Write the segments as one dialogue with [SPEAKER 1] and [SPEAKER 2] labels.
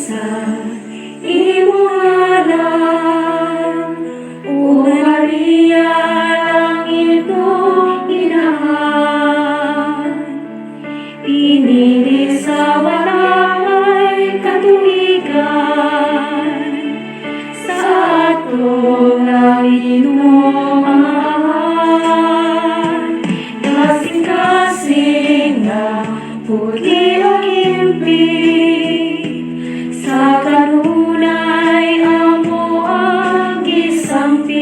[SPEAKER 1] Sa imong ngalan, O Maria, langit ug inahan. Pinili sa walay katuigan, sa atong langitnong Amahan. Kasing-kasing nga putli ug impig, sa kanunay amo ang gisampig.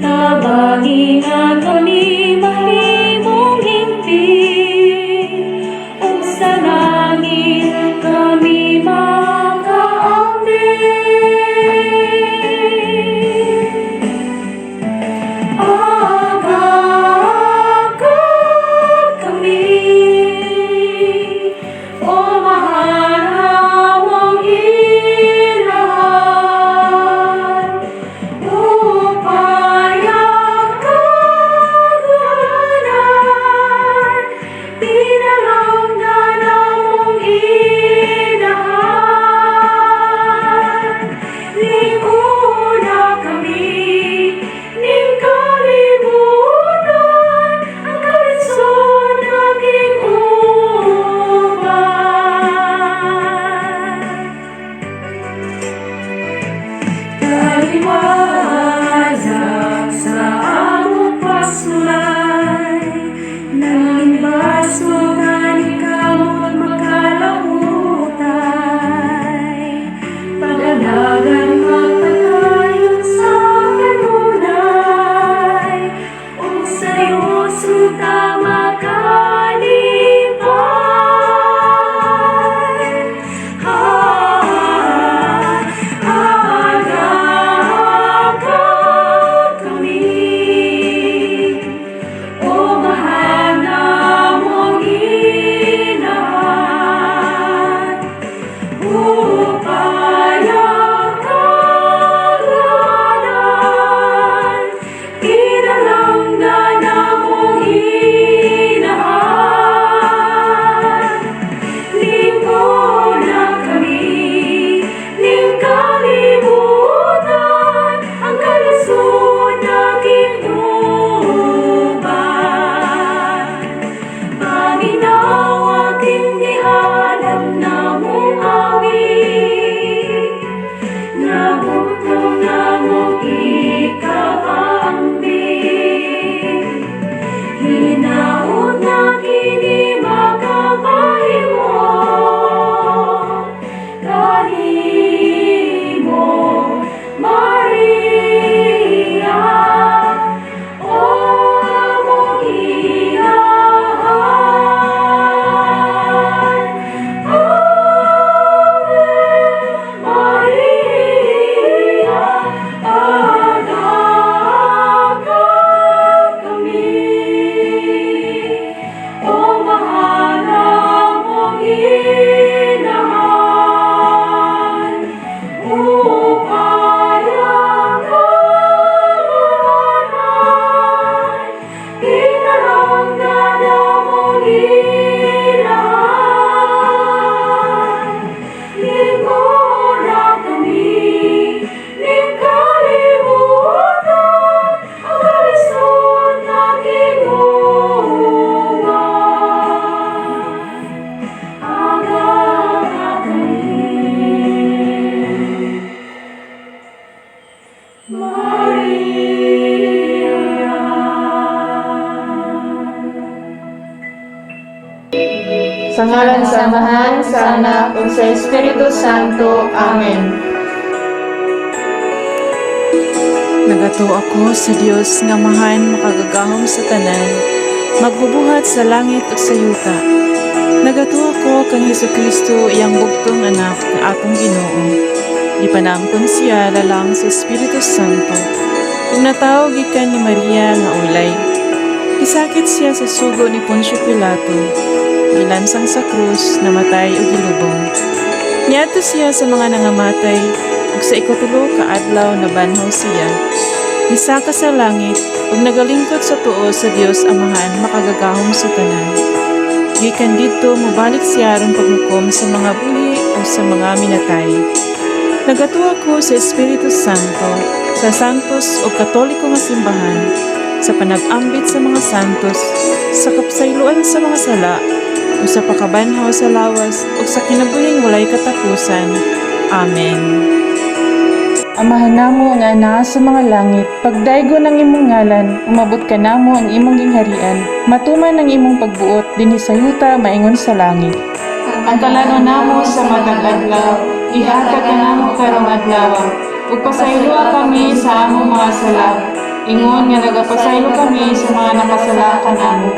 [SPEAKER 1] Tabangi nga kami mahimong hingpit, ug sa langit kami makaambit. Aga kami, O mahal namong inahan, upaya kag ulanan, pinalangga namong inahan. Lig-on kami ning kalibutan, ang kalisod naging uban. Kaliwanag sa among pagsulay, nangin baso nga kamot makalahutay. Pag-alagan magpadayon sa kanunay, ug seryoso ta makalipay. Ha, aga kami, O mahal namong inahan, upaya kag ulanan, pinalangga namong inahan. Lig-on kami ning kalibutan, ang kalisod naging uban. Paminawa kini halad namong awit, nga bugtong namong ikapaambit. Hinaot nga kini makapahimo kanimo, Maria, O among inahan. Ave Maria, aga kami, O mahal namong inahan, upaya kag ulanan, pinalangga namong inahan. Lig-on kami ning kalibutan, ang kalisod naging uban. Aga kami, Maria.
[SPEAKER 2] Sa ngalan sa Amahan, sa Anak, ug sa Espiritu Santo. Amen.
[SPEAKER 3] Nagatuo ako sa Dios nga Amahan makagagahom sa tanan, magbubuhat sa langit ug sa yuta. Nagatuo ako kang Hesukristo, iyang bugtong anak, nga atong Ginoo. Gipanangkon siya lalang sa Espiritu Santo. Ug natawo gikan ni Maria nga ulay. Gisakit siya sa sugo ni Poncio Pilato. Gilansang sa krus, namatay ug gilubong. Niadto siya sa mga nangamatay, ug sa ikatulo ka adlaw nabanhaw siya. Misaka sa langit ug nagalingkod sa tuo sa Dios Amahan makagagahom sa tanan. Gikan didto mobalik siya aron paghukom sa mga buhi ug sa mga minatay. Nagatuo ako sa Espiritu Santo, sa santos ug katoliko nga simbahan, sa panag-ambit sa mga santos, sa kapasayloan sa mga sala, ug sa pagkabanhaw sa lawas, ug sa kinabuhing walay katapusan. Amen.
[SPEAKER 2] Amahan namo nga naa sa mga langit, pagdaygon ang imong ngalan, umabot kanamo ang imong gingharian, matuman ang imong pagbuot dinhi sa yuta maingon sa langit.
[SPEAKER 3] Ang kalanon namo sa matag adlaw, ihatag kanamo karong adlaw. Ug pasayloa kami sa among mga sala, ingon nga nagapasaylo kami sa mga nakasala kanamo.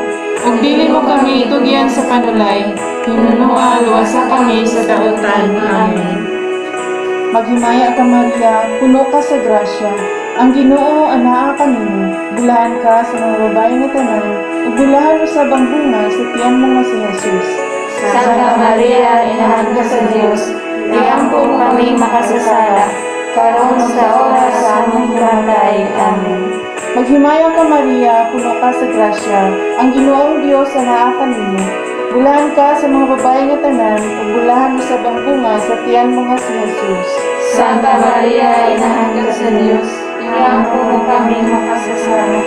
[SPEAKER 3] Ug dili mo kami itugyan sa panulay, hinunoa luwasa kami sa dautan. Amen.
[SPEAKER 2] Maghimaya ka, Maria, puno ka sa grasya. Ang Ginoo anaa kanimo, bulahan ka sa mga babae nga tanan, ug bulahan usab ang bunga sa tiyan mo nga si Jesus.
[SPEAKER 1] Santa Maria, Inahan ka sa Dios, iampo kami makasasala, karon sa oras sa among himatayi. Amen.
[SPEAKER 2] Maghimaya ka, Maria, puno ka sa grasya. Ang Ginoong Dios anaa kanimo. Bulahan ka sa mga babae nga tanan, ug bulahan usab ang bunga sa tiyan mo nga si Jesus.
[SPEAKER 1] Santa Maria, Inahan ka sa Dios, iampo kami makasasala,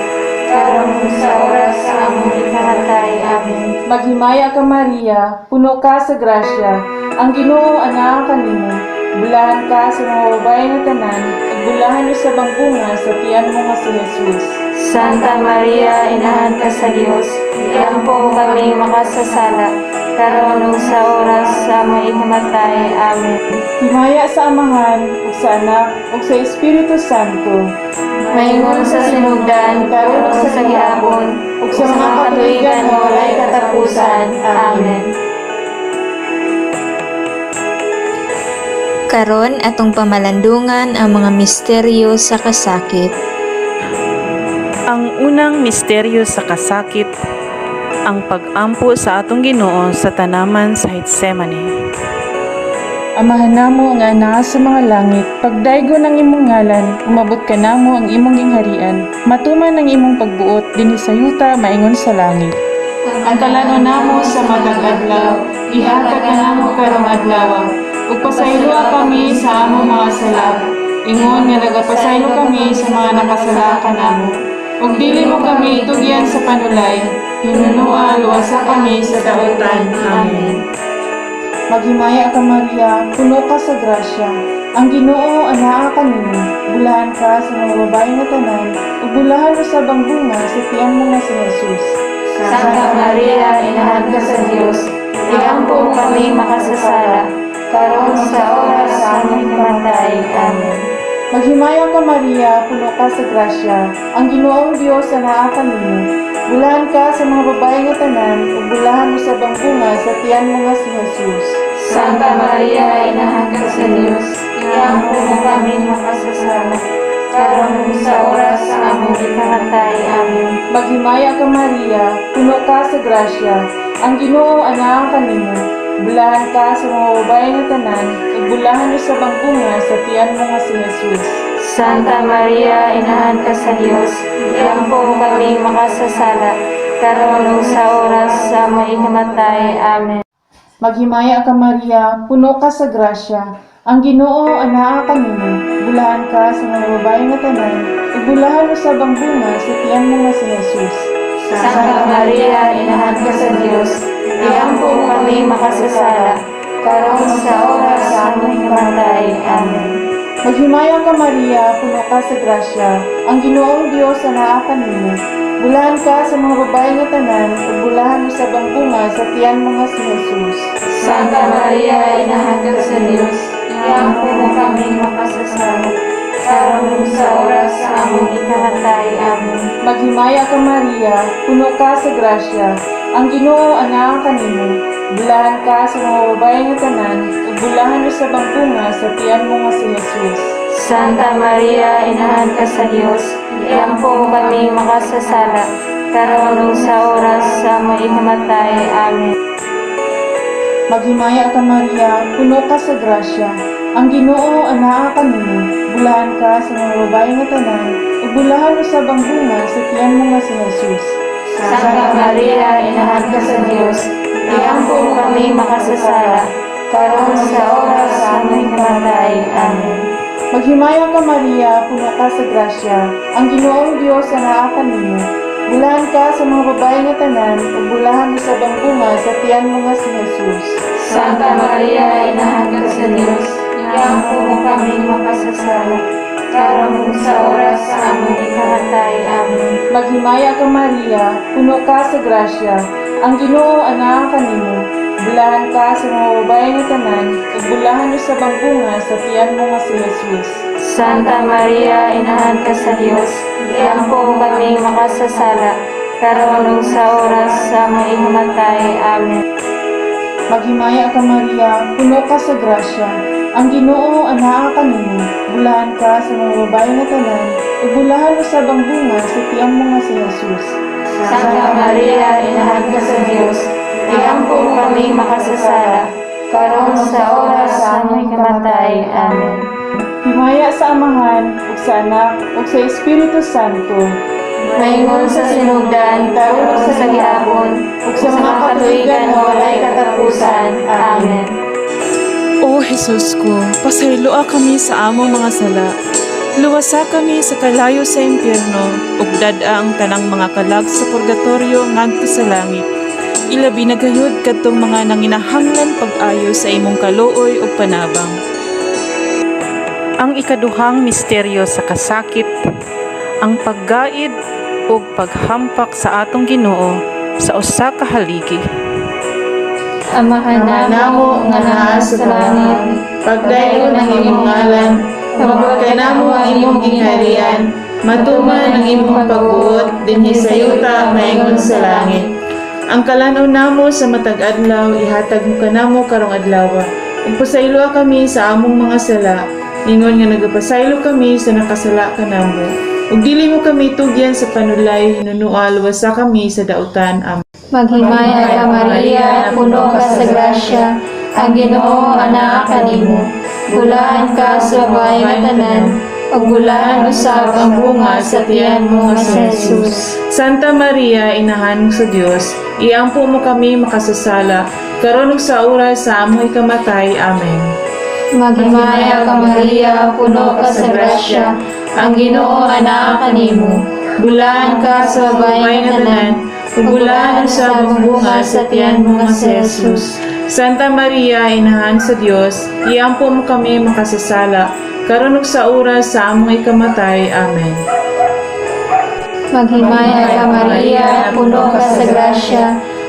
[SPEAKER 1] karon sa oras sa among ikamatay. Amen.
[SPEAKER 2] Maghimaya ka, Maria, puno ka sa grasya. Ang Ginoo anaa kanimo. Bulahan ka sa mga babae nga tanan, ug bulahan usab ang bunga sa tiyan mo nga si Jesus.
[SPEAKER 1] Santa Maria, Inahan ka sa Dios, iampo kami makasasala, karon ug sa oras sa among ikamatay. Amen.
[SPEAKER 2] Himaya sa Amahan, ug sa Anak, ug sa Espiritu Santo.
[SPEAKER 1] Maingon sa sinugdan, karon ug sa gihapon,
[SPEAKER 2] ug
[SPEAKER 1] ug sa mga katuigan nga walay katapusan. Amen.
[SPEAKER 4] Karon atong pamalandungan ang mga misteryo sa kasakit.
[SPEAKER 3] Ang unang misteryo sa kasakit, ang pag-ampo sa atong Ginoo sa tanaman sa Getsemane.
[SPEAKER 2] Amahan namo nga anaa sa mga langit, pagdaygon ang imong ngalan, umabot kanamo ang imong gingharian, matuman ang imong pagbuot dinhi sa yuta maingon sa langit.
[SPEAKER 3] Ang kalanon namo sa matag adlaw, ihatag kanamo karong adlaw. Ug pasayloa kami sa among mga sala, ingon nga nagapasaylo kami sa mga nakasala kanamo. Ug dili mo kami itugyan sa panulay, hinunoa luwasa kami sa dautan. Amen.
[SPEAKER 2] Maghimaya ka, Maria, puno ka sa grasya. Ang Ginoo anaa kanimo, bulahan ka sa mga babae nga tanan, ug bulahan usab ang bunga sa tiyan mo nga si Jesus.
[SPEAKER 1] Santa Maria, Inahan ka sa Dios, iampo kami makasasala, karon sa oras sa among ikamatay. Amen.
[SPEAKER 2] Maghimaya ka, Maria, puno ka sa grasya. Ang Ginoong Dios anaa kanimo. Bulahan ka sa mga babae nga tanan, ug bulahan usab ang bunga sa tiyan mo nga si Jesus.
[SPEAKER 1] Santa Maria, Inahan ka sa Dios, iampo kami makasasala, karon sa oras sa among ikamatay. Amen.
[SPEAKER 2] Maghimaya ka, Maria, puno ka sa grasya. Ang Ginoo anaa kanimo. Bulahan ka sa mga babae nga tanan, ug bulahan usab ang bunga sa tiyan mo nga si Jesus.
[SPEAKER 1] Santa Maria, Inahan ka sa Dios, iampo kami makasasala, karon ug sa oras sa among ikamatay. Amen.
[SPEAKER 2] Maghimaya ka, Maria, puno ka sa grasya. Ang Ginoo anaa kanimo. Bulahan ka sa mga babae nga tanan, ug bulahan usab ang bunga sa tiyan mo nga si Jesus.
[SPEAKER 1] Santa Maria, Inahan ka sa Dios, iampo kami makasasala, karon sa oras sa among ikamatay. Amen.
[SPEAKER 2] Maghimaya ka, Maria, puno ka sa grasya. Ang Ginoong Dios anaa kanimo. Bulahan ka sa mga babae nga tanan, ug bulahan usab ang bunga sa tiyan mo nga si Jesus.
[SPEAKER 1] Santa Maria, Inahan ka sa Dios, iampo kami makasasala, karon ug sa oras sa among ikamatay. Amen.
[SPEAKER 2] Maghimaya ka, Maria, puno ka sa grasya. Ang Ginoo anaa kanimo. Bulahan ka sa mga babae nga tanan, ug bulahan usab ang bunga sa tiyan mo nga si Jesus.
[SPEAKER 1] Santa Maria, Inahan ka sa Dios, iampo kami makasasala, karon ug sa oras sa among ikamatay. Amen.
[SPEAKER 2] Maghimaya ka, Maria, puno ka sa grasya. Ang Ginoo anaa kanimo. Bulahan ka sa mga babae nga tanan, ug bulahan usab ang bunga sa tiyan mo nga si Jesus.
[SPEAKER 1] Santa Maria, Inahan ka sa Dios, iampo mo kami makasasala, karon sa oras sa aming kamatay. Amen.
[SPEAKER 2] Maghimaya ka, Maria, puno ka sa grasya. Ang Ginoong Dios anaa kanimo. Bulahan ka sa mga babae nga tanan, ug bulahan usab ang bunga sa tiyan mo nga si Jesus.
[SPEAKER 1] Santa Maria, Inahan ka sa Dios, iampo mo kami makasasala, karon sa oras sa aming ikamatay. Amen.
[SPEAKER 2] Maghimaya ka, Maria, puno ka sa grasya. Ang Ginoo anaa kanimo. Bulahan ka sa mga babae nga tanan, ug bulahan usab ang bunga sa tiyan mo nga si Jesus.
[SPEAKER 1] Santa Maria, Inahan ka sa Dios, iampo mo kami makasasala, karon sa oras sa aming ikamatay. Amen.
[SPEAKER 2] Maghimaya ka, Maria, puno ka sa grasya. Ang Ginoo anaa kanimo. Bulahan ka sa mga babae nga tanan, ug bulahan usab ang bunga sa tiyan mo nga si Jesus.
[SPEAKER 1] Santa Maria, Inahan ka sa Dios, iampo mo kami makasasala, karon sa oras sa aming kamatay. Amen.
[SPEAKER 2] Himaya sa Amahan, ug sa Anak, ug sa Espiritu Santo.
[SPEAKER 1] Maingon sa sinugdan, karon ug sa gihapon, ug sa mga katuigan nga walay katapusan. Amen.
[SPEAKER 3] O Jesus ko, pasayloa kami sa among mga sala. Luwasa kami sa kalayo sa impyerno, ug dad-a ang tanang mga kalag sa purgatorio ngadto sa langit. Ilabi na gayud kadtong mga nanginahanglan pag-ayo sa imong kaluoy ug panabang.
[SPEAKER 5] Ang ikaduhang misteryo sa kasakit, ang paggaid ug paghampak sa atong Ginoo sa usa ka haligi.
[SPEAKER 1] Amahan namo nga naa sa langit,
[SPEAKER 2] Pagdayon ang imong ngalan, moabot kanamo ang imong gingharian, matuman ang imong pagbuot dinhi sa yuta maingon sa langit. Ang kalan-on namo sa matag adlaw ihatag mo kanamo karong adlaw. Ug pasayloa kami sa among mga sala, ingon nga nagapasaylo kami sa nakasala kanamo. Ug dili mo kami tugyan sa panulay, hinunoa luwasa kami sa dautan. Amen.
[SPEAKER 1] Maghimaya ka, Maria, puno ka sa grasya, ang Ginoo anaa kanimo. Bulahan ka sa babae nga tanan, ug bulahan usab ang bunga sa tiyan mo nga si Jesus.
[SPEAKER 2] Santa Maria, Inahan sa Dios, iampo mo kami makasasala, karon ug sa oras sa among ikamatay. Amen.
[SPEAKER 1] Maghimaya ka, Maria, puno ka sa grasya, ang Ginoo anaa kanimo. Bulahan ka sa babae nga tanan,
[SPEAKER 2] ug bulahan usab ang bunga sa tiyan mo nga si Jesus. Santa Maria, Inahan sa Dios, iampo mo kami makasasala, karon ug sa oras sa among ikamatay. Amen.
[SPEAKER 1] Maghimaya ka, Maria, puno ka sa grasya,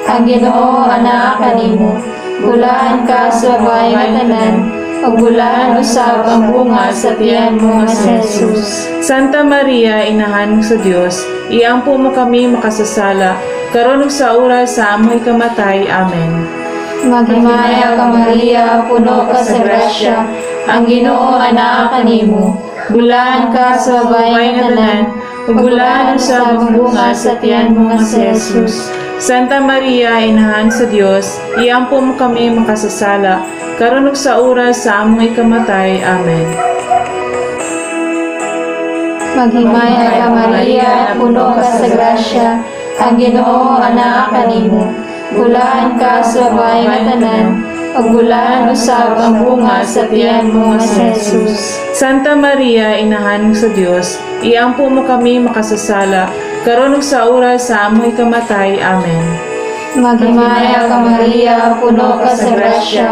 [SPEAKER 1] ang Ginoo anaa kanimo. Bulahan ka sa babae nga tanan, ug bulahan usab ang bunga sa tiyan mo nga si Jesus.
[SPEAKER 2] Santa Maria, Inahan sa Dios, iampo mo kami makasasala, karon ug sa oras sa among ikamatay. Amen.
[SPEAKER 1] Maghimaya ka, Maria, puno ka sa grasya, ang Ginoo anaa kanimo. Bulahan ka sa babae nga tanan,
[SPEAKER 2] ug bulahan usab ang bunga sa tiyan mo nga si Jesus. Santa Maria, Inahan sa Dios, iampo mo kami makasasala, karon ug sa oras sa among ikamatay. Amen.
[SPEAKER 1] Maghimaya ka, Maria, puno ka sa grasya, ang Ginoo anaa kanimo. Bulahan ka sa babae nga tanan, ug bulahan usab ang bunga sa tiyan mo nga si Jesus.
[SPEAKER 2] Santa Maria, Inahan sa Dios, iampo mo kami makasasala, karon ug sa oras sa among ikamatay. Amen.
[SPEAKER 1] Maghimaya ka, Maria, puno ka sa grasya,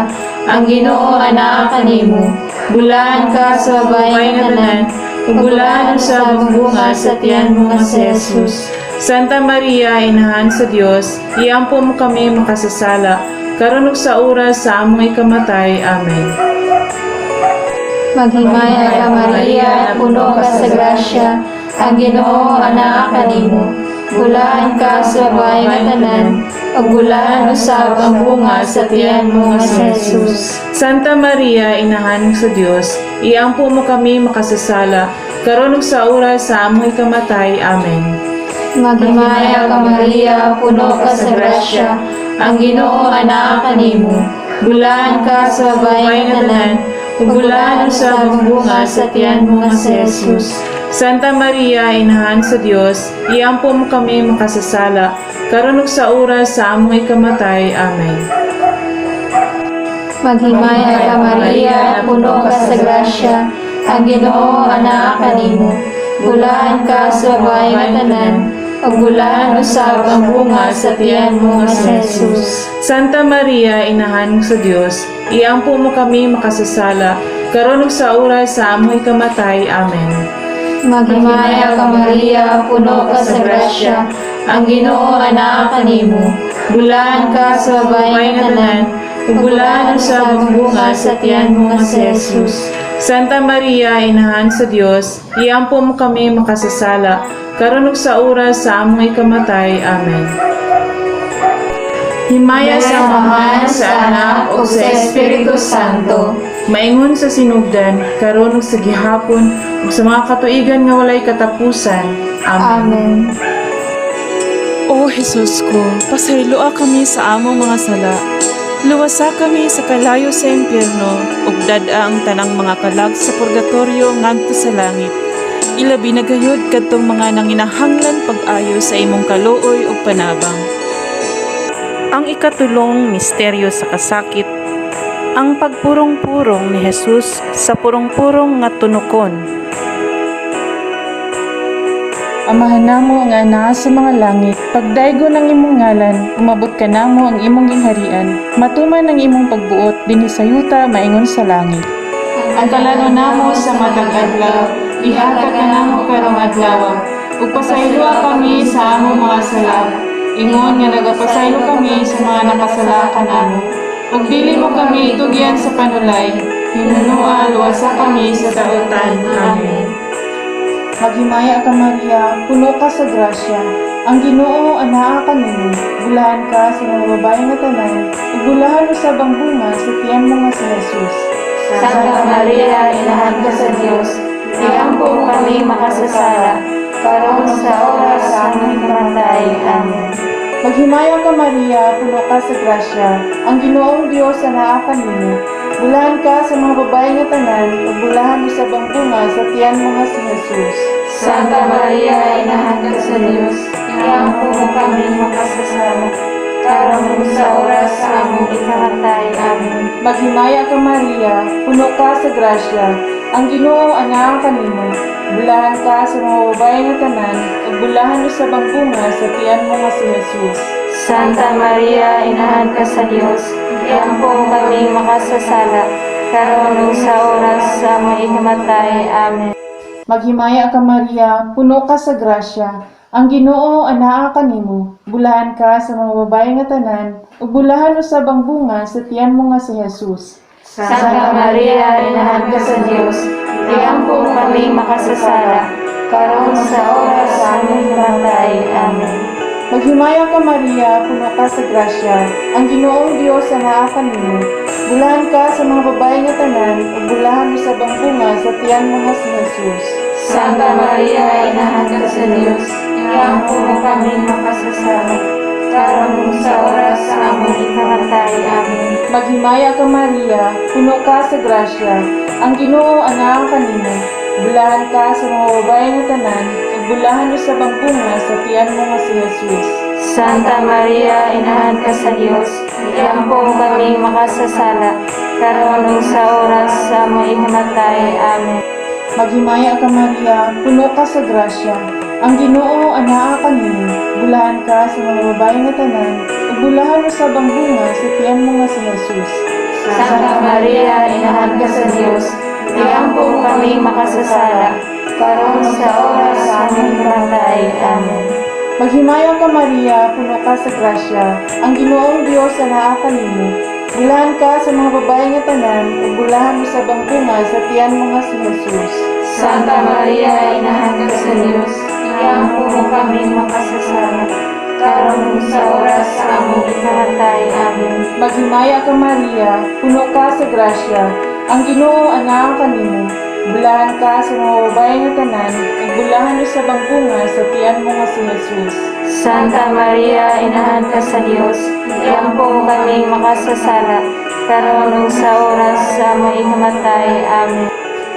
[SPEAKER 1] ang Ginoo anaa kanimo. Bulahan ka sa babae nga tanan,
[SPEAKER 2] ug bulahan usab ang bunga sa tiyan mo nga si Jesus. Santa Maria, Inahan sa Dios, iampo mo kami makasasala, karon ug sa oras sa among ikamatay. Amen.
[SPEAKER 1] Maghimaya ka, Maria, puno ka sa grasya, ang Ginoo anaa kanimo. Bulahan ka sa babae nga tanan, ug bulahan usab ang bunga sa tiyan mo nga si Jesus.
[SPEAKER 2] Santa Maria, Inahan sa Dios, iampo mo kami makasasala, karon ug sa oras sa among ikamatay. Amen.
[SPEAKER 1] Maghimaya ka, Maria, puno ka sa grasya, ang Ginoo anaa kanimo. Bulahan ka sa babae nga tanan, ug bulahan usab ang bunga sa tiyan mo nga si Jesus.
[SPEAKER 3] Santa Maria, Inahan sa Dios, iampo mo kami makasasala, karon ug sa oras sa among ikamatay. Amen.
[SPEAKER 1] Maghimaya ka, Maria, puno ka sa grasya, ang Ginoo anaa kanimo. Bulahan ka sa babae nga tanan, ug bulahan usab ang bunga sa tiyan mo nga si Jesus.
[SPEAKER 3] Santa Maria, Inahan sa Dios, iampo mo kami makasasala, karon ug sa oras sa among ikamatay. Amen.
[SPEAKER 1] Maghimaya ka, Maria, puno ka sa grasya, ang Ginoo anaa kanimo. Bulahan ka sa babae nga tanan, ug bulahan usab ang bunga sa tiyan mo nga si Jesus.
[SPEAKER 3] Santa Maria, Inahan sa Dios, iampo mo kami makasasala, karon ug sa oras sa among ikamatay. Amen. Himaya sa Amahan, sa Anak, ug sa
[SPEAKER 1] Espiritu Santo.
[SPEAKER 3] Maingon sa sinugdan, karon ug sa gihapon, ug sa mga katuigan nga walay katapusan. Amen.
[SPEAKER 1] Amen.
[SPEAKER 3] O Jesus ko, pasayloa kami sa among mga sala. Luwasa kami sa kalayo sa impyerno, ug dad-a ang tanang mga kalag sa purgatorio ngadto sa langit. Ilabi na gayud kadtong mga nanginahanglan pag-ayo sa imong kaluoy ug panabang. Ang ikatulong misteryo sa kasakit, ang pagpurong-purong ni Jesus sa purong-purong nga tunukon. Amahan namo nga naa sa mga langit, pagdaygo ng imong ngalan, umabot ka namo ang imong gingharian, matuman ang imong pagbuot dinhi sa yuta maingon sa langit. Ang kalano namo sa matag adlaw, ihatag kanamo karong adlaw, ug pasayloa kami sa among mga sala, ingon nga nagapasaylo kami sa mga nakasala kanamo. Ug dili mo kami itugyan sa panulay, hinunua luwasa kami sa dautan. Amen.
[SPEAKER 2] Maghimaya ka, Maria, puno ka sa grasya. Ang Ginoo anaa kanimo. Bulahan ka sa mga babae nga tanan, ug bulahan usab ang bunga sa tiyan mo nga si Jesus.
[SPEAKER 1] Santa Maria, Inahan ka sa Dios, iampo mo kami makasasala, karon sa oras sa aming kamatay. Amen.
[SPEAKER 2] Maghimaya ka, Maria, puno ka sa grasya. Ang Ginoong Dios anaa kanimo. Bulahan ka sa mga babae nga tanan, ug bulahan usab ang bunga sa tiyan mo nga si Jesus.
[SPEAKER 1] Santa Maria, Inahan ka sa Dios, iampo mo kami makasasala, karon sa oras sa aming ikamatay. Amen.
[SPEAKER 2] Maghimaya ka, Maria, puno ka sa grasya. Ang Ginoo anaa kanimo. Bulahan ka sa mga babae nga tanan, ug bulahan usab ang bunga sa tiyan mo nga si Jesus.
[SPEAKER 1] Santa Maria, Inahan ka sa Dios, iampo mo kami makasasala, karon sa oras sa aming ikamatay. Amen.
[SPEAKER 2] Maghimaya ka, Maria, puno ka sa grasya. Ang Ginoo anaa kanimo. Bulahan ka sa mga babae nga tanan, ug bulahan usab ang bunga sa tiyan mo nga si Jesus.
[SPEAKER 1] Santa Maria, Inahan ka sa Dios, iampo mo kami makasasala, karon sa oras sa aming kamatay. Amen.
[SPEAKER 2] Maghimaya ka, Maria, puno ka sa grasya. Ang Ginoong Dios anaa kanimo. Bulahan ka sa mga babae nga tanan, ug bulahan usab ang bunga sa tiyan mo nga si Jesus.
[SPEAKER 1] Santa Maria, Inahan ka sa Dios, iampo mo kami makasasala, karon sa oras sa aming ikamatay. Amen.
[SPEAKER 2] Maghimaya ka, Maria, puno ka sa grasya. Ang Ginoo anaa kanimo. Bulahan ka sa mga babae nga tanan, ug bulahan usab ang bunga sa tiyan mo nga si Jesus.
[SPEAKER 1] Santa Maria, Inahan ka sa Dios, iampo mo kami makasasala, karon sa oras sa aming ikamatay. Amen.
[SPEAKER 2] Maghimaya ka, Maria, puno ka sa grasya. Ang Ginoo anaa kanimo. Bulahan ka sa mga babae nga tanan, ug bulahan usab ang bunga sa tiyan mo nga si Jesus.
[SPEAKER 1] Santa Maria, Inahan ka sa Dios, iampo mo kami makasasala, karon sa oras sa aming kamatay. Amen.
[SPEAKER 2] Maghimaya ka, Maria, puno ka sa grasya. Ang Ginoong Dios anaa kanimo. Bulahan ka sa mga babae nga tanan, ug bulahan usab ang bunga sa tiyan mo nga si Jesus.
[SPEAKER 1] Santa Maria, Inahan ka sa Dios, iampo mo kami makasasala, karon sa oras sa aming ikamatay. Amen.
[SPEAKER 2] Maghimaya ka, Maria, puno ka sa grasya. Ang Ginoo anaa kanimo. Bulahan ka sa mga babae nga tanan, ug bulahan usab ang bunga sa tiyan mo nga si Jesus.
[SPEAKER 1] Santa Maria, Inahan ka sa Dios, iampo mo kami makasasala, karon sa oras sa aming ikamatay. Amen.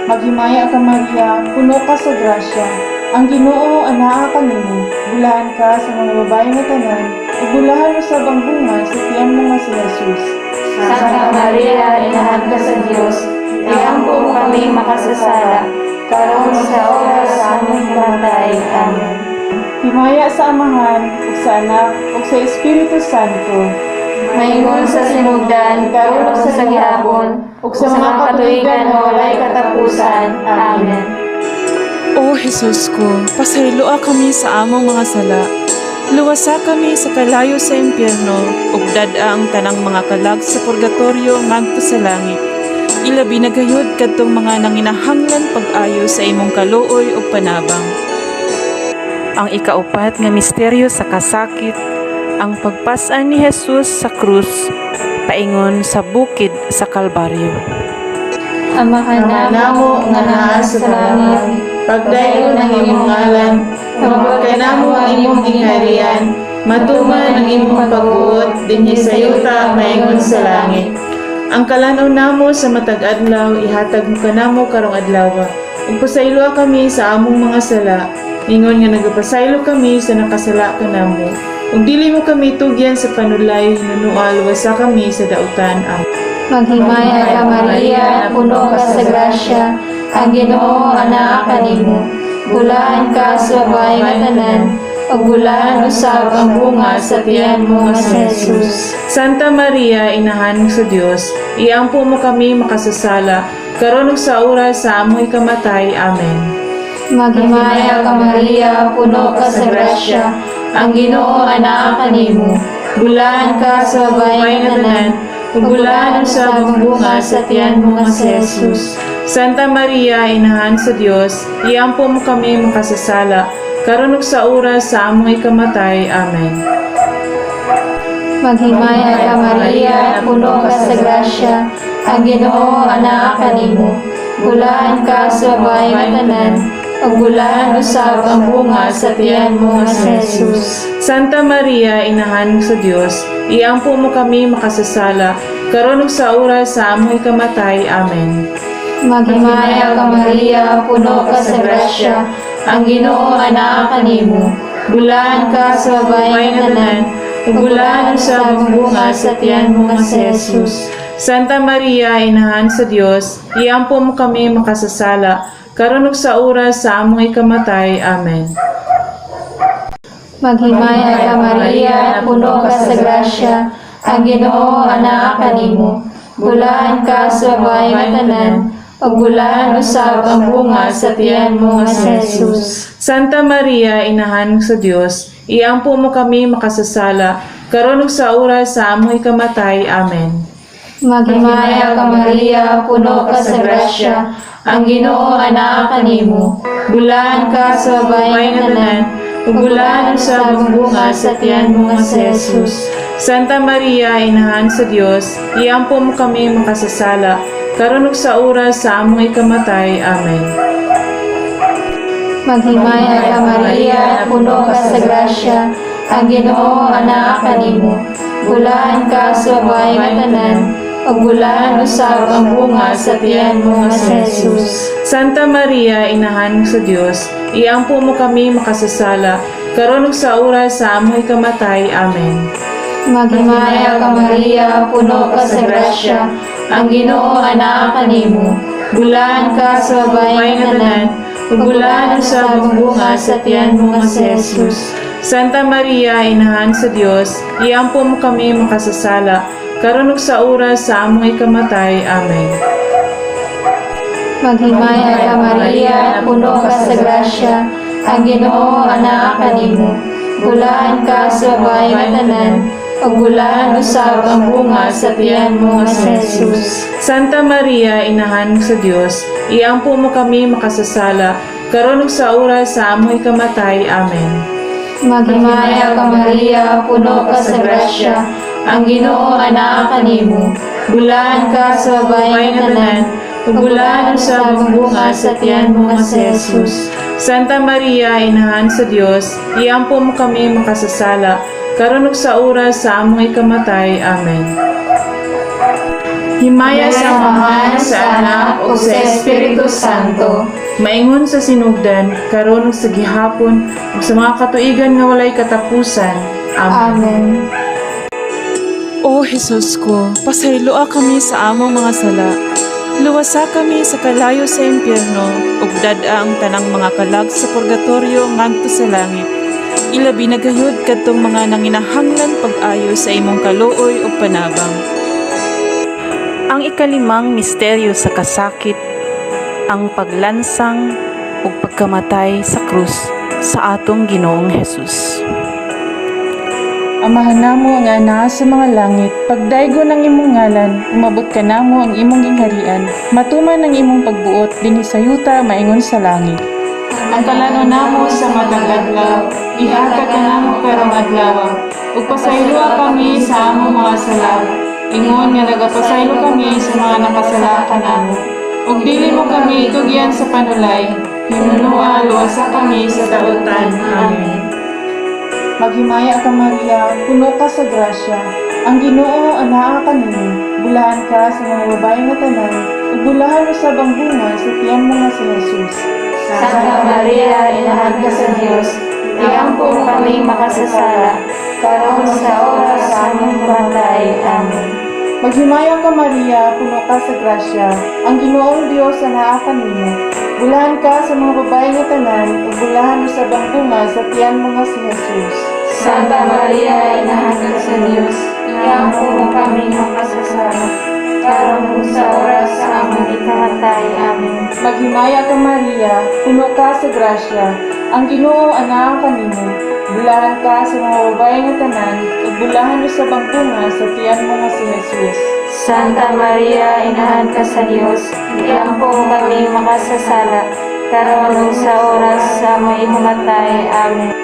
[SPEAKER 2] Maghimaya ka, Maria, puno ka sa grasya. Ang Ginoo anaa kanimo, bulahan ka sa mga babae nga tanan, ug bulahan usab ang bunga sa tiyan mo nga si Jesus.
[SPEAKER 1] Santa Maria, inahan ka sa Dios, iampo mo kami makasasala, karon sa oras sa among kamatay. Amen.
[SPEAKER 2] Himaya sa Amahan, ug sa Anak, ug sa Espiritu Santo.
[SPEAKER 1] Maingon sa sinugdan, karon ug sa gihapon, ug sa mga katuigan nga walay katapusan. Amen.
[SPEAKER 3] O Jesus ko, pasayloa kami sa among mga sala. Luwasa kami sa kalayo sa impyerno, ug dad-a ang tanang mga kalag sa purgatorio ngadto sa langit. Ilabi na gayud kadtong mga nanginahanglan pag-ayo sa imong kaluoy ug panabang. Ang ikaupat nga misteryo sa kasakit, ang pagpas-an ni Jesus sa krus paingon sa bukid sa Kalbaryo.
[SPEAKER 1] Amahan
[SPEAKER 6] Ama
[SPEAKER 1] namo nga naa sa langit,
[SPEAKER 6] pagdayon ang imong ngalan, umabot kanamo ang imong gingharian, matuman ang imong pagbuot dinhi sa yuta maingon sa langit.
[SPEAKER 2] Ang kalan-aw namo sa matag adlaw ihatag mo kanamo karong adlaw. Ug pasayloa kami sa among mga sala, ingon nga nagapasaylo kami sa nakasala kanamo. Ug dili mo kami tugyan sa panulay, hinunual wasa kami sa dautan. Amen.
[SPEAKER 1] Maghimaya ka, Maria, puno ka sa grasya, ang Ginoo anaa kanimo. Bulahan ka sa babae nga tanan, ug bulahan usab ang bunga sa tiyan mo nga si Jesus.
[SPEAKER 2] Santa Maria, inahan sa Dios, iampo mo kami makasasala, karon ug sa oras sa among ikamatay. Amen.
[SPEAKER 1] Maghimaya ka, Maria, puno ka sa grasya, ang Ginoo anaa kanimo. Bulahan ka sa babae nga tanan, ug bulahan usab ang bunga sa tiyan mo nga si Jesus.
[SPEAKER 2] Santa Maria, inahan sa Dios, iampo mo kami makasasala, karon ug sa oras sa among ikamatay. Amen.
[SPEAKER 1] Maghimaya ka, Maria, puno ka sa grasya, ang Ginoo anaa kanimo. Bulahan ka sa babae nga tanan, ug bulahan usab ang bunga sa tiyan mo nga si Jesus.
[SPEAKER 2] Santa Maria, inahan sa Dios, iampo mo kami makasasala, karon ug sa oras sa among ikamatay. Amen.
[SPEAKER 1] Maghimaya ka, Maria, puno ka sa grasya, ang Ginoo anaa kanimo. Bulahan ka sa babae nga tanan, ug bulahan usab ang bunga sa tiyan mo nga si Jesus.
[SPEAKER 2] Santa Maria, inahan sa Dios, iampo mo kami makasasala, karon ug sa oras sa among ikamatay. Amen.
[SPEAKER 1] Maghimaya ka, Maria, puno ka sa grasya, ang Ginoo anaa kanimo. Bulahan ka sa babae nga tanan, ug bulahan usab ang bunga sa tiyan mo nga si Jesus.
[SPEAKER 2] Santa Maria, inahan sa Dios, iampo mo kami makasasala, karon ug sa oras sa among ikamatay. Amen.
[SPEAKER 1] Maghimaya ka, Maria, puno ka sa grasya, ang Ginoo anaa kanimo. Bulahan ka sa babae nga tanan, ug bulahan usab ang bunga sa tiyan mo nga si Jesus.
[SPEAKER 2] Santa Maria, inahan sa Dios, iampo mo kami makasasala, karon ug sa oras sa among ikamatay. Amen.
[SPEAKER 1] Maghimaya ka, Maria, puno ka sa grasya, ang Ginoo anaa kanimo. Bulahan ka sa babae nga tanan, ug bulahan usab ang bunga sa tiyan mo nga si Jesus.
[SPEAKER 2] Santa Maria, inahan sa Dios, iampo mo kami makasasala, karon ug sa oras sa among ikamatay. Amen.
[SPEAKER 1] Maghimaya ka, Maria, puno ka sa grasya, ang Ginoo anaa kanimo. Bulahan ka sa babae nga tanan, ug bulahan usab ang bunga sa tiyan mo nga si Jesus.
[SPEAKER 2] Santa Maria, inahan sa Dios, iampo mo kami makasasala, karon ug sa oras sa among ikamatay. Amen.
[SPEAKER 1] Maghimaya ka, Maria, puno ka sa grasya, ang Ginoo anaa kanimo. Bulahan ka sa babae nga tanan, ug bulahan usab ang bunga sa tiyan mo nga si Jesus.
[SPEAKER 2] Santa Maria, inahan sa Dios, iampo mo kami makasasala, karon ug sa oras sa among ikamatay. Amen.
[SPEAKER 1] Maghimaya ka, Maria, puno ka sa grasya, ang Ginoo anaa kanimo. Bulahan ka sa babae nga tanan, ug bulahan usab ang bunga sa tiyan mo nga si Jesus.
[SPEAKER 2] Santa Maria, inahan sa Dios, iampo mo kami makasasala, karon ug sa oras sa among ikamatay. Amen.
[SPEAKER 6] Himaya sa Amahan, sa Anak, ug sa Espiritu Santo. Maingon sa sinugdan, karon ug sa gihapon, ug sa mga katuigan nga walay katapusan. Amen.
[SPEAKER 1] Amen.
[SPEAKER 3] O Jesus ko, pasayloa kami sa among mga sala. Luwasa kami sa kalayo sa impyerno, ug dad-a ang tanang mga kalag sa purgatorio ngadto sa langit. Ilabi na gayud kadtong mga nanginahanglan pag-ayo sa imong kaluoy ug panabang.
[SPEAKER 5] Ang ikalimang misteryo sa kasakit, ang paglansang ug pagkamatay sa krus sa atong Ginoong Hesus.
[SPEAKER 2] Amahan namo nga naa sa mga langit, pagdaygo ng imong ngalan, umabot ka namo ang imong gingharian, matuman ang imong pagbuot dinhi sa yuta maingon sa langit. Ang kalano namo sa matag adlaw, ihatag kanamo karong adlaw, ug pasayloa kami sa among mga sala, ingon nga nagapasaylo kami sa mga nakasala kanamo. Ug dili mo kami itugyan sa panulay, hinunoa luwasa kami sa dautan. Amen. Maghimaya ka, Maria, puno ka sa grasya. Ang Ginoo anaa kanimo. Bulahan ka sa mga babae nga tanan, ug bulahan usab ang bunga sa tiyan mo nga si Jesus.
[SPEAKER 1] Santa Maria, inahan ka sa Dios, iampo kami makasasala, karon sa oras sa among pamatay. Amen.
[SPEAKER 2] Maghimaya ka, Maria, puno ka sa grasya. Ang Ginoong Dios anaa kanimo. Bulahan ka sa mga babae nga tanan, ug bulahan usab ang bunga sa tiyan mo nga si Jesus.
[SPEAKER 1] Santa Maria, inahan ka sa Dios, iampo kami makasasala, karon sa oras sa among ikamatay. Amen.
[SPEAKER 2] Maghimaya ka, Maria, puno ka sa grasya. Ang Ginoo anaa kanimo. Bulahan ka sa mga babae nga tanan, ug bulahan usab ang bunga sa tiyan mo nga si Jesus.
[SPEAKER 1] Santa Maria, inahan ka sa Dios, iampo kami makasasala, karon ug sa oras sa among ikamatay. Amen.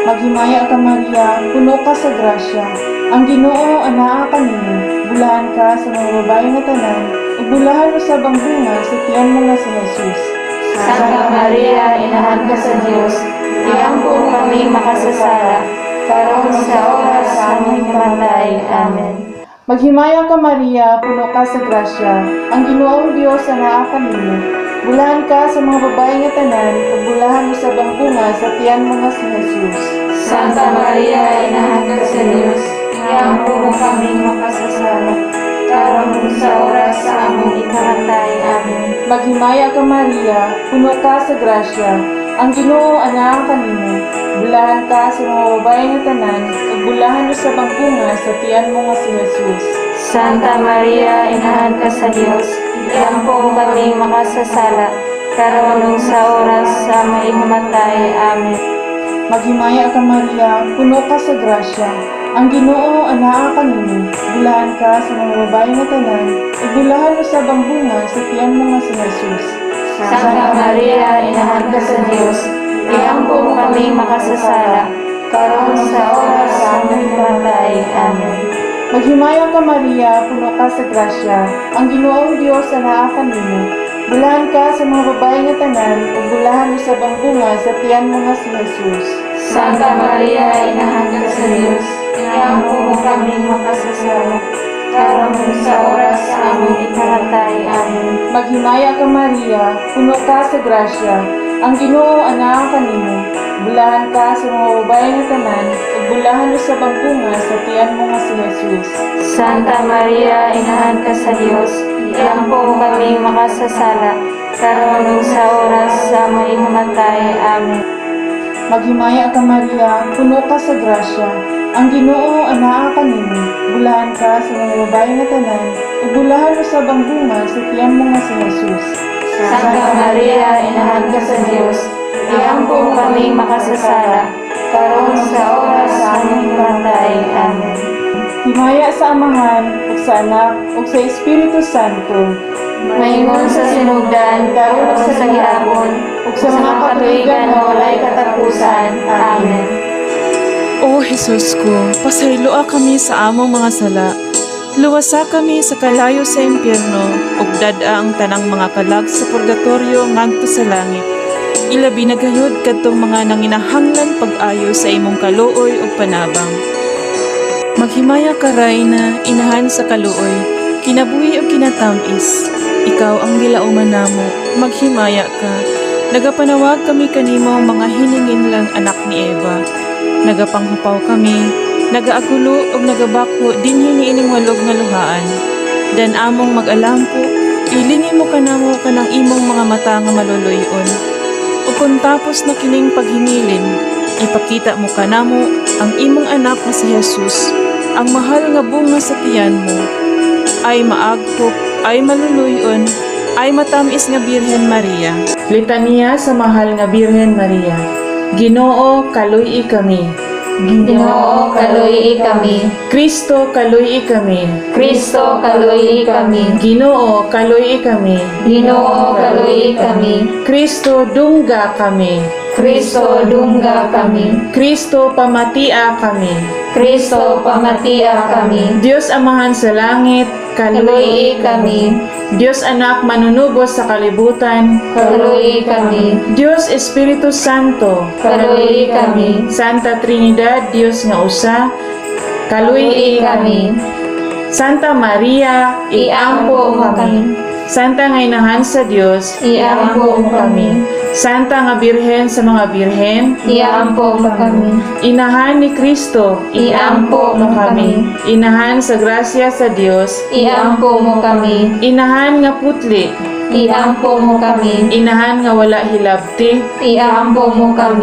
[SPEAKER 2] Maghimaya ka, Maria, puno ka sa grasya. Ang Ginoo anaa kanimo. Bulahan ka sa mga babae nga tanan, ug bulahan usab ang bunga sa tiyan mo nga si Jesus.
[SPEAKER 1] Santa Maria, inahan ka sa Dios, iampo kami makasasala, karon sa oras sa among ikamatay. Amen.
[SPEAKER 2] Maghimaya ka, Maria, puno ka sa grasya. Ang Ginoong Dios anaa kanimo. Bulahan ka sa mga babae nga tanan, ug bulahan usab ang bunga sa tiyan mo nga si Jesus.
[SPEAKER 1] Santa Maria, inahan ka sa Dios, iampo kami makasasala, karon ug sa oras sa among ikamatay. Amen.
[SPEAKER 2] Maghimaya ka, Maria, puno ka sa grasya. Ang Ginoo anaa kanimo. Bulahan ka sa mga babae nga tanan, ug bulahan usab ang bunga sa tiyan mo nga si Jesus.
[SPEAKER 1] Santa Maria, inahan ka sa Dios, iampo kami makasasala, karon ug sa oras sa among ikamatay. Amen.
[SPEAKER 2] Maghimaya ka, Maria, puno ka sa grasya. Ang Ginoo anaa kanimo. Bulahan ka sa mga babae nga tanan, ug bulahan usab ang bunga sa tiyan mo nga si Jesus.
[SPEAKER 1] Santa Maria, inahan ka sa Dios, iampo kami makasasala, karon sa oras sa among ikamatay. Amen.
[SPEAKER 2] Maghimaya ka, Maria, puno ka sa grasya. Ang Ginoong Dios anaa kanimo. Bulahan ka sa mga babae nga tanan, ug bulahan usab ang bunga sa tiyan mo nga si Jesus.
[SPEAKER 1] Santa Maria, inahan ka sa Dios, iampo kami makasasala, karon ug sa oras sa among ikamatay. Amen.
[SPEAKER 2] Maghimaya ka, Maria, puno ka sa grasya. Ang Ginoo anaa kanimo. Bulahan ka sa mga babae nga tanan, ug bulahan usab ang bunga sa tiyan mo nga si Jesus.
[SPEAKER 1] Santa Maria, inahan ka sa Dios, iampo kami makasasala, karon ug sa oras sa among ikamatay. Amen.
[SPEAKER 2] Maghimaya ka, Maria, puno ka sa grasya. Ang Ginoo anaa kanimo. Bulahan ka sa mga babae nga tanan, ug bulahan usab ang bunga sa tiyan mo nga si Jesus.
[SPEAKER 1] Santa Maria, inahan ka sa Dios, iampo kami makasasala, karon sa oras sa among ikamatay. Amen.
[SPEAKER 2] Himaya sa Amahan, ug sa Anak, ug sa Espiritu Santo.
[SPEAKER 1] Maingon sa sinugdan, karon ug sa gihapon, ug sa mga katuigan nga walay katapusan. Amen.
[SPEAKER 3] O Jesus ko, pasayloa kami sa among mga sala. Luwasa kami sa kalayo sa impyerno, ug dad-a ang tanang mga kalag sa purgatorio ngadto sa langit. Ilabi na gayud kadtong mga nanginahanglan pag-ayo sa imong kaluoy ug panabang. Maghimaya ka, Rayna, inahan sa kaluoy. Kinabuhi ug kinatam-is, ikaw ang gilauman namo, maghimaya ka. Nagapanawag kami kanimo, mga hininginlang anak ni Eva. Nagapanghupaw kami, nagaagulo ug nagabakho dinhi niining walog nga luhaan. Dan among mag-alampo, ilingi mo kanamo kanang imong mga mata nga maluluy-on. Ug kung tapos na kining paghingilin, ipakita mo kanamo ang imong anak nga si Jesus, ang mahal nga bunga sa tiyan mo. Ay maaghop, ay maluluy-on, ay matamis nga Birhen Maria.
[SPEAKER 6] Litanya sa Mahal nga Birhen Maria. Ginoo, kaluy-i kami.
[SPEAKER 1] Ginoo, kaluy-i kami.
[SPEAKER 6] Kristo, kaluy-i kami.
[SPEAKER 1] Kristo, kaluy-i kami.
[SPEAKER 6] Ginoo, kaluy-i kami.
[SPEAKER 1] Ginoo, kaluy-i kami.
[SPEAKER 6] Kristo, dungga kami.
[SPEAKER 1] Kristo, dungga kami.
[SPEAKER 6] Kristo, pamatia kami.
[SPEAKER 1] Kristo, pamatia kami.
[SPEAKER 6] Diyos Amahan sa langit,
[SPEAKER 1] Kaluy-i
[SPEAKER 6] kaluy-i
[SPEAKER 1] kami.
[SPEAKER 6] Diyos Anak manunubos sa kalibutan,
[SPEAKER 1] Kaluy-i kami.
[SPEAKER 6] Diyos Espiritu Santo,
[SPEAKER 1] Kaluy-i kami.
[SPEAKER 6] Santa Trinidad, Diyos nga usa, kaluy-i kami. Santa Maria,
[SPEAKER 1] Iampo mo kami.
[SPEAKER 6] Santa nga inahan sa Dios,
[SPEAKER 1] Iampo mo kami.
[SPEAKER 6] Santa nga Birhen sa mga birhen,
[SPEAKER 1] Iampo mo kami.
[SPEAKER 6] Inahan ni Kristo,
[SPEAKER 1] Iampo mo kami.
[SPEAKER 6] Inahan sa grasya sa Dios,
[SPEAKER 1] Iampo mo kami.
[SPEAKER 6] Inahan nga putli,
[SPEAKER 1] Iampo mo kami.
[SPEAKER 6] Inahan nga wala hilabti,
[SPEAKER 1] Iampo mo kami.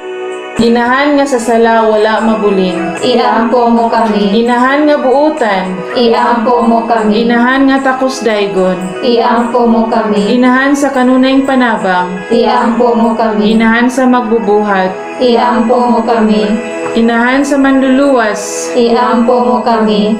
[SPEAKER 6] Inahan nga sa sala wala mabulin,
[SPEAKER 1] Iampo mo kami.
[SPEAKER 6] Inahan nga buutan,
[SPEAKER 1] Iampo mo kami.
[SPEAKER 6] Inahan nga takos daygon,
[SPEAKER 1] Iampo mo kami.
[SPEAKER 6] Inahan sa kanunayng panabang,
[SPEAKER 1] Iampo mo kami.
[SPEAKER 6] Inahan sa magbubuhat,
[SPEAKER 1] Iampo mo kami.
[SPEAKER 6] Inahan sa manluluwas,
[SPEAKER 1] Iampo mo kami.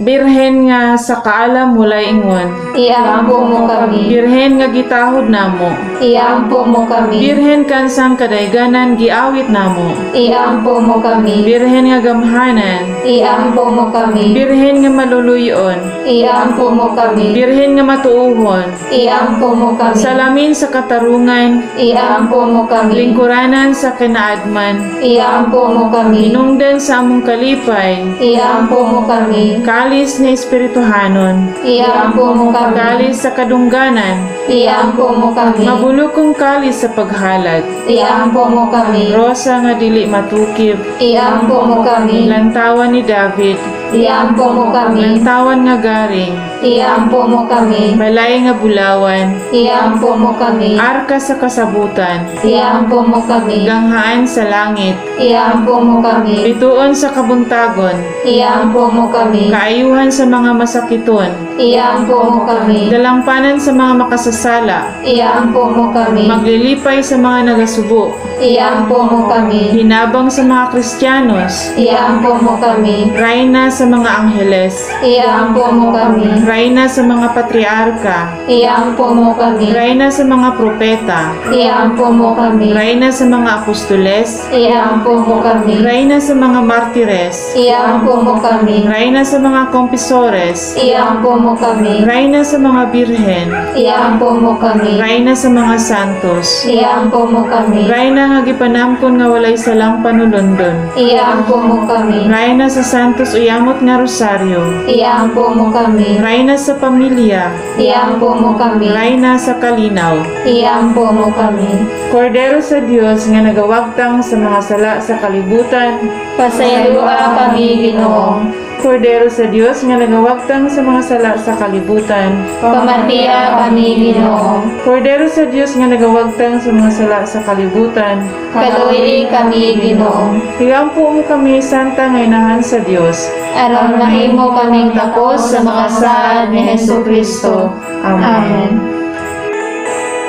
[SPEAKER 6] Birhen nga sa kaalam walay ingon,
[SPEAKER 1] Iampo mo kami.
[SPEAKER 6] Birhen nga gitahod namo,
[SPEAKER 1] Iampo mo kami.
[SPEAKER 6] Birhen kansang kadayganan giawit namo,
[SPEAKER 1] Iampo mo kami.
[SPEAKER 6] Birhen nga gamhanan,
[SPEAKER 1] Iampo mo kami.
[SPEAKER 6] Birhen nga maluluyon,
[SPEAKER 1] Iampo mo kami.
[SPEAKER 6] Birhen nga matuohon,
[SPEAKER 1] Iampo mo kami.
[SPEAKER 6] Salamin sa katarungan,
[SPEAKER 1] Iampo mo kami.
[SPEAKER 6] Lingkuranan sa kinaadman,
[SPEAKER 1] Iampo mo kami.
[SPEAKER 6] Hinungdan sa among kalipay,
[SPEAKER 1] Iampo mo kami.
[SPEAKER 6] Kalis nga espirituhanon,
[SPEAKER 1] Iampo mo kami.
[SPEAKER 6] Kalis sa kadungganan,
[SPEAKER 1] Iampo mo kami.
[SPEAKER 6] Mabulukong kalis sa paghalad,
[SPEAKER 1] Iampo mo kami.
[SPEAKER 6] Rosa nga dili matukib,
[SPEAKER 1] Iampo mo kami.
[SPEAKER 6] Lantawan ni David,
[SPEAKER 1] Iampo mo kami.
[SPEAKER 6] Lantawan nga garing,
[SPEAKER 1] Iampo mo kami.
[SPEAKER 6] Balay nga bulawan,
[SPEAKER 1] Iampo mo kami.
[SPEAKER 6] Arka sa kasabutan,
[SPEAKER 1] Iampo mo kami.
[SPEAKER 6] Ganghaan sa langit,
[SPEAKER 1] Iampo mo kami.
[SPEAKER 6] Bituon sa kabuntagon,
[SPEAKER 1] Iampo mo kami.
[SPEAKER 6] Kaayuhan sa mga masakiton,
[SPEAKER 1] Iampo mo kami.
[SPEAKER 6] Dalampanan sa mga makasasala,
[SPEAKER 1] Iampo mo kami.
[SPEAKER 6] Maglilipay sa mga nagasubo,
[SPEAKER 1] Iampo mo kami.
[SPEAKER 6] Hinabang sa mga Kristiyanos,
[SPEAKER 1] Iampo mo kami.
[SPEAKER 6] Rayna sa mga angheles,
[SPEAKER 1] Iampo mo kami.
[SPEAKER 6] Rayna sa mga patriarka,
[SPEAKER 1] Iampo mo kami.
[SPEAKER 6] Rayna sa mga propeta,
[SPEAKER 1] Iampo mo kami.
[SPEAKER 6] Rayna sa mga apostoles,
[SPEAKER 1] Iampo mo kami.
[SPEAKER 6] Rayna sa mga martires,
[SPEAKER 1] Iampo mo kami.
[SPEAKER 6] Rayna sa mga kompisores,
[SPEAKER 1] Iampo mo kami.
[SPEAKER 6] Rayna sa mga birhen,
[SPEAKER 1] Iampo mo kami.
[SPEAKER 6] Rayna sa mga santos,
[SPEAKER 1] Iampo mo kami.
[SPEAKER 6] Rayna nga gipanamkon nga walay salang panulondon,
[SPEAKER 1] Iampo mo kami.
[SPEAKER 6] Rayna sa santos uyamot nga rosaryo,
[SPEAKER 1] Iampo mo kami.
[SPEAKER 6] Rayna sa pamilya,
[SPEAKER 1] Iampo mo kami.
[SPEAKER 6] Rayna sa kalinaw,
[SPEAKER 1] Iampo mo kami.
[SPEAKER 6] Kordero sa Dios nga nagawagtang sa mga sala sa kalibutan,
[SPEAKER 1] Pasayloa kami, Ginoo.
[SPEAKER 6] Kordero sa Dios nga nagawagtang sa mga sala sa kalibutan,
[SPEAKER 1] Pamatiya kami, Ginoo.
[SPEAKER 6] Kordero sa Dios nga nagawagtang sa mga sala sa kalibutan,
[SPEAKER 1] Kaluoy kami, Ginoo.
[SPEAKER 6] Higampo mo kami, Santa nga inahan sa Dios.
[SPEAKER 1] Aron mahimo kaming takos sa mga saad ni Hesus Kristo.
[SPEAKER 6] Amen.
[SPEAKER 1] Amen.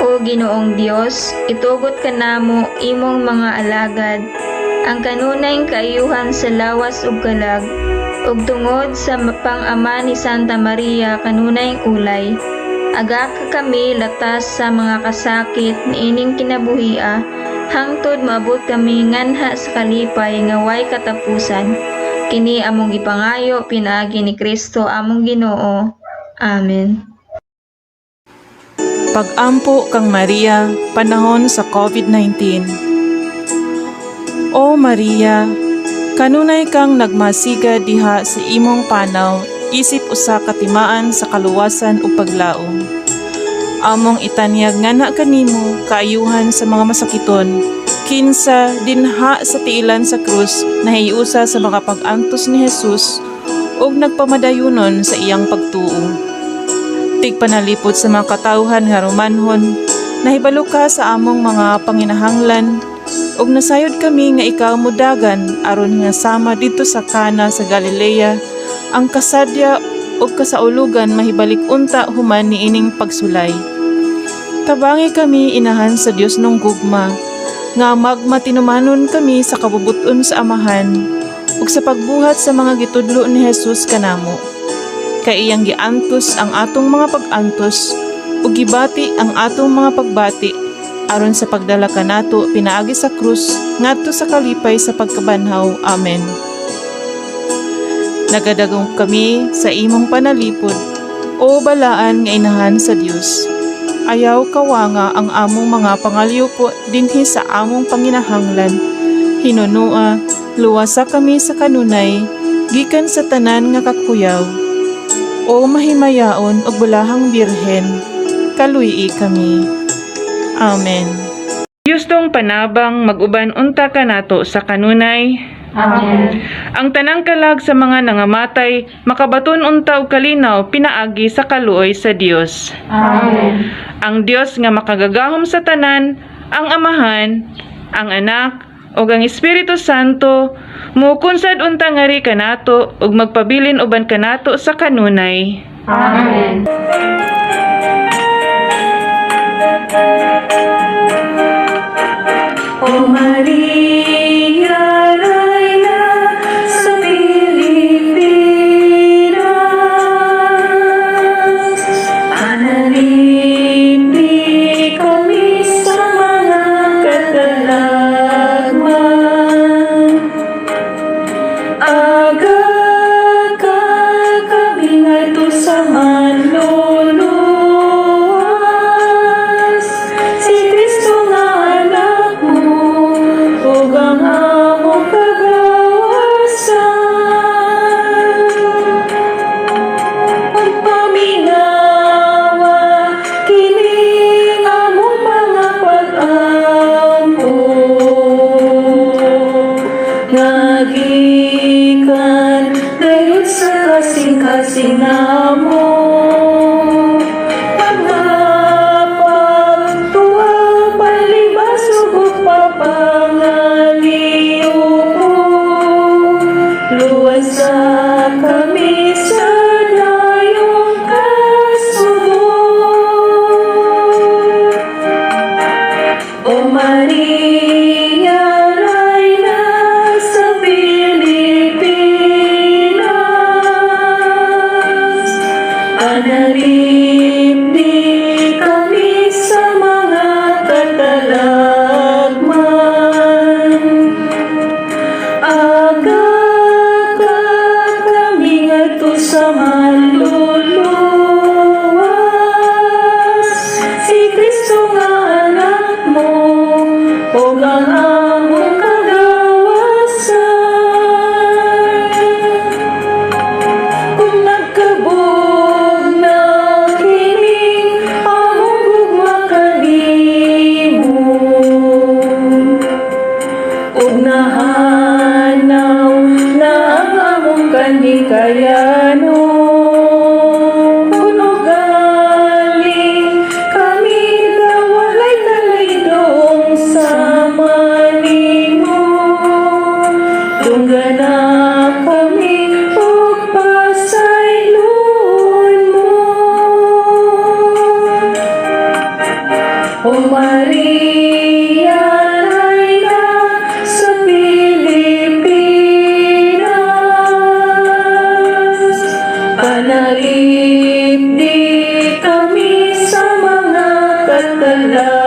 [SPEAKER 4] O Ginoong Dios, itugot kanamo imong mga alagad ang kanunayng kaayuhan sa lawas ug kalag ug tungod sa pang-ama ni Santa Maria kanunayng ulay, aga ka kami latas sa mga kasakit niining kinabuhia hangtod maabot kami nganha sa kalipay nga way katapusan. Kini among gipangayo pinaagi ni Kristo among Ginoo. Amen.
[SPEAKER 3] Pag-ampo kang Maria, panahon sa COVID-19. O Maria, kanunay kang nagmasiga diha sa imong panaw. isip usa ka timaan sa kaluwasan ug paglaom. Among itanyag ngana kanimo kaayuhan sa mga masakiton, kinsa dinha sa tiilan sa krus nahiusa sa mga pag-antos ni Jesus ug nagpamadayunon sa iyang pagtuo. Tigpanalipod sa mga katawhan nga Romanhon, nahibalo ka sa among mga panginahanglan ug nasayod kami nga ikaw modagan aron nga sama didto sa Kana sa Galilea ang kasadya ug kasaulugan mahibalik unta human niining pagsulay. Tabangi kami, Inahan sa Dios nung gugma, nga magmatinumanon kami sa kabubuton sa Amahan ug sa pagbuhat sa mga gitudlo ni Jesus kanamo. Kay iyang giantos ang atong mga pag-antos ug gibati ang atong mga pagbati aron sa pagdala kanato pinaagi sa krus ngadto sa kalipay sa pagkabanhaw. Amen. Nagadagom kami sa imong panalipod, O balaan nga Inahan sa Dios. Ayaw kawanga ang among mga pangalyupo dinhi sa among panginahanglan. Hinunua, luwasa kami sa kanunay, gikan sa tanan nga kakuyaw. O mahimayaon ug bulahang Birhen, kaluy-i kami. Amen.
[SPEAKER 6] Diyos panabang mag-uban unta kanato sa kanunay.
[SPEAKER 1] Amen.
[SPEAKER 6] Ang tanang kalag sa mga nangamatay makabaton unta og kalinaw pinaagi sa kaluoy sa Dios.
[SPEAKER 1] Amen.
[SPEAKER 6] Ang Dios nga makagagahom sa tanan, ang Amahan, ang Anak, ug ang Espiritu Santo, mukunsad unta ngari kanato ug magpabilin uban kanato sa kanunay.
[SPEAKER 1] Amen.
[SPEAKER 7] O Maria, Reyna sa Pilipinas, Panalipdi kami sa mga katalagman. Aga ka kami ngadto sa manluluwas, si Kristo nga anak mo, ug ang among kagawasan. Pagpaminawa, kini among mga pag-ampo, nga gikan gayud sa kasing-kasing namo. Pagpagtuwa, palibasog ug pagpangaliyupo, luwasa kami sa dayong kasubo. O Maria, Reyna sa Pilipinas, Panalipdi kami sa mga katalagman. Aga ka kami ngadto sa manluluwas, si Kristo nga anak mo, ug ang among kagawasan. Kung nagkabog na kining among gugma kanimo, ug nahanaw na ang among kanhikayanon, Kun ugaling kami walay kalaydong sama nimo, Dunggana kami ug pasayloon mo. O Maria, Reyna sa Pilipinas, Panalipdi kami sa mga katalagman.